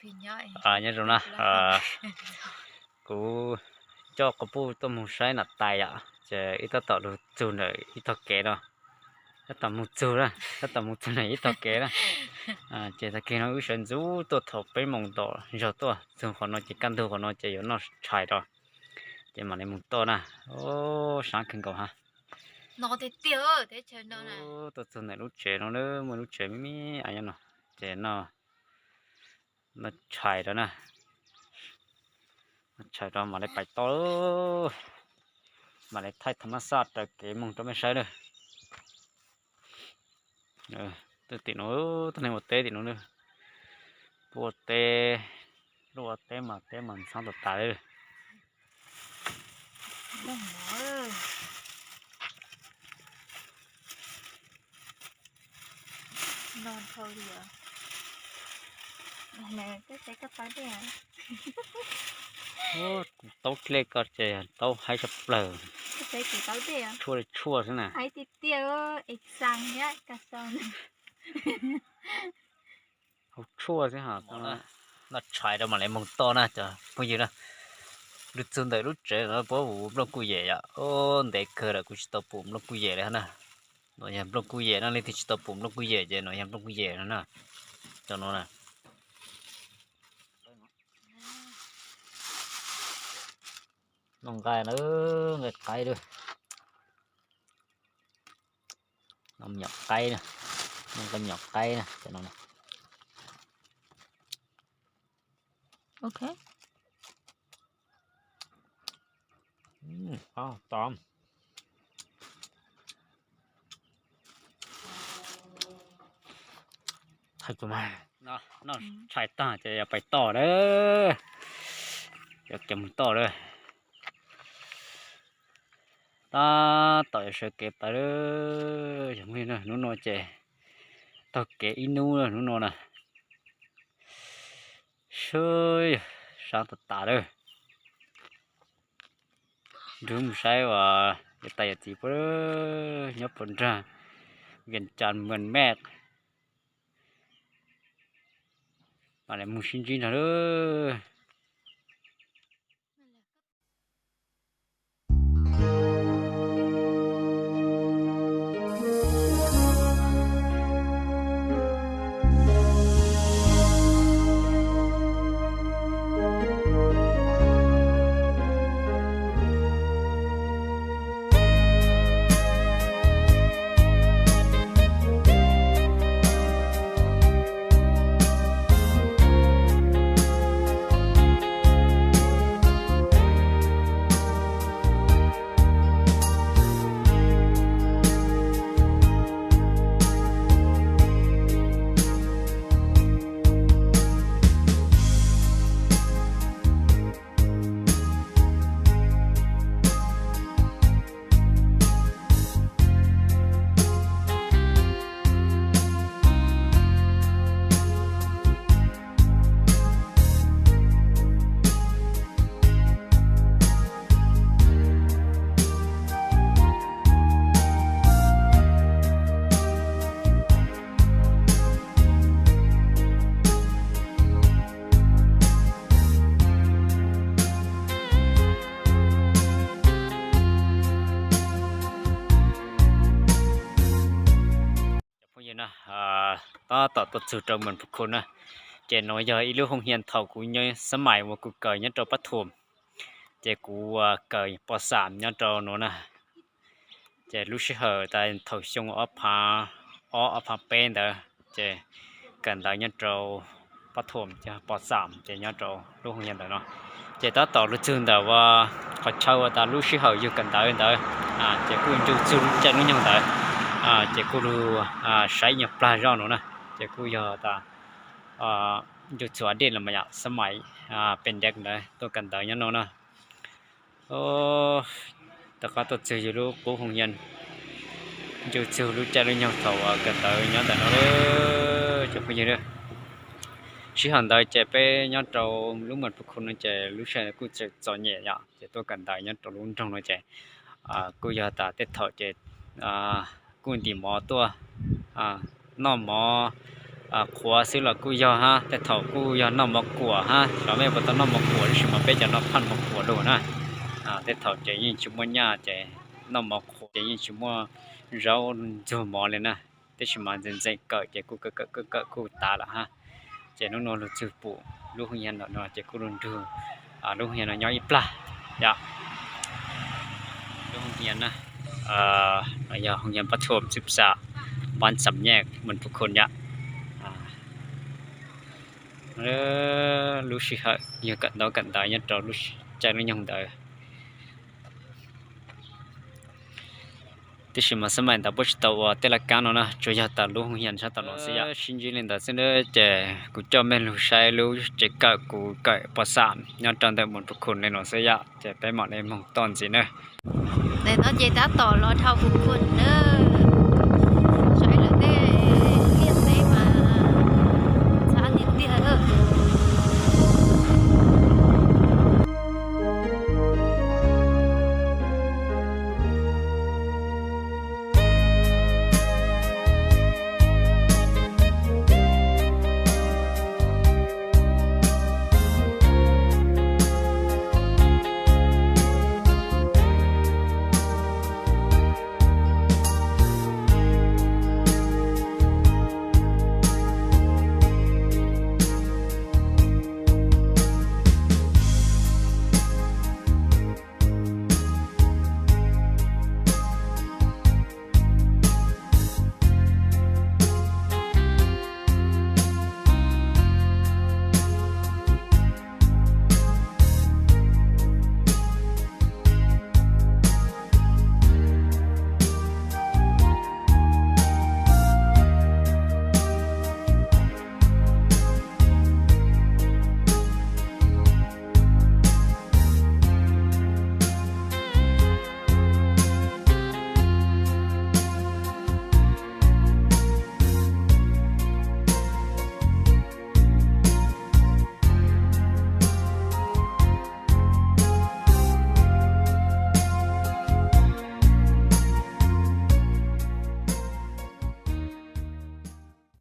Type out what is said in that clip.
Nyob zoo na, kuv coj quas puj tuaj moog saib nam tais yom, ces wb tab tom lug txug ntawm ib tog kev no, tab tom moog txug na, tab tom moog txug ntawm ib tog kev na. Ces tag kis no wb sawv ntxuv tuaj thaum peb moos tom zog tuaj txug qhov no ces kaj ntug qhov no ces yuav noj tshais rau, ces mam li moog toj na. Sab kawg nkaus ha. Tuaj txug ntawm lub tsev no, muaj lub tsev me me nyob no, ces noj, noj tshais rau na, noj tshais rau mam li pais toj, mam li thaij tham mab xaj raws kev moog rau mej saib lawm. Tim no, tuab neeg ua teb tim no, puab ua teb, luaj ua teb mas teb mas ntxhab tas tas li. Taub dlej ko ces taub haib tshaj plawg, tshuaj li tshuaj xwb na. Haus tshuaj xwb ha. Noj tshais rau mam li moog toj na cov phooj ywg na. Lug txug ntawm lub tsev no puab pum nplooj kuj yem yom. Ntev kawg lawm kuv tsis tau pum nplooj kuj yem li na. No yog nplooj kuj yem no, leej twg tsis tau pum nplooj kuj yem ces no yog nplooj kuj yem no na. Cov no na. Noj nqaij na, nqaij qaib lawm. Noj me nyuam qaib na, noj nqaij me nyuam qaib na, cov no na. Noj tshais tag ces yog pais toj lawm, yog kev moog toj lawm. Tab tom yuav sawv kev pais lawm. Hnub no ces taug kev ib hnub hnub no na. Sab tas tas lawm. Nrug mus saib uas yawm tais yawm txiv puab nyob puas nrag Vias Cas Mws Mej. Mam li mus sib ntsib nrog lawm. Phooj ywg na, tab tom tuaj txug rau Mws Phu Khu na, ces nuav yog ib lub hoo hias thaum kuv nyob xab mais uas kuv kawm nyob rau Pab Thuam, ces kuv kawm pos xam nyob rau nuav na. Ces lub sij hawm tas thaum xyoo ob phav ob ob phav peb ntawd, ces kawm ntawv nyob rau Pab Thuam ces pos xam ces nyob rau lub hoo hias ntawm no. Ces tab tom lug txug ntawm uas qhov chaw uas tas lub sij hawm yug kawm ntawv ntawd, ces kuj ncu txug lub caij lub nyoog ntawd, ces kuj lug saib nyuag plag zoj nuav na, ces kuj yog tas ncu txug a dej los mas yom, xab mais pes dej ntawd tuaj kawm ntawv nyob no na. Tom qab tuaj txug yug lub qub hoo hias, ncu txug lub caij lub nyoog thaum uas kawm ntawv nyob ntawm no lawm cov phooj ywg. Sij hawm ntawd ces peb nyob rau lub Mws Phu Khu no ces lub sij hawm kuj tseem txom nyem yom, ces tuaj kawm ntawv nyob rau lub nroog no ces kuj yog tas tej thaum ces kuj ntim mov tuaj, noj mov, Qhuav xwb los kuj yog hab, tej thaum kuj yog noj mov kuam hab, xyov mej puas tau noj mov kuam, tab sis mas peb cov no phaj mov kuam lug na. Tej thaum ces yeej tsis muaj nyaj ces noj mov qhuav ces yeej tsis muaj zaub ntxuag mov li na. Tab sis mas ntxeev ntxeev kawm ces kuj kawm kawm kawm kawm kuj tav lawm hab. Ces hnub no lug txug pum lub hoo ya ntawm no ces kuj lug nrug lub hoo ya no nyob ib plag yom. Lub hoo ya na, no yog hoo ya npab thuam txwb psam npab xam nyej Moos Phuv Khun yom. Lub sij hawm yog kawm ntaub kawm ntawv nyob rau lub caij lub nyoog ntawd. Tab sis mas xab maim ntawd puab tsis tau ua tej laj kab no na, tsuas yog tas lub hoo ya sab tom no xwb yom. Sib ntsib li ntawd xwb na, ces kuv coj mej lug saib lub tsev kawm kuv kawm pos xam nyob rau ntawm Moos Phuv Khun li no xwb yom, ces peb mam li moog toj ntxiv na. Ntawm no ces tab tom los dhau Phuv Khun na.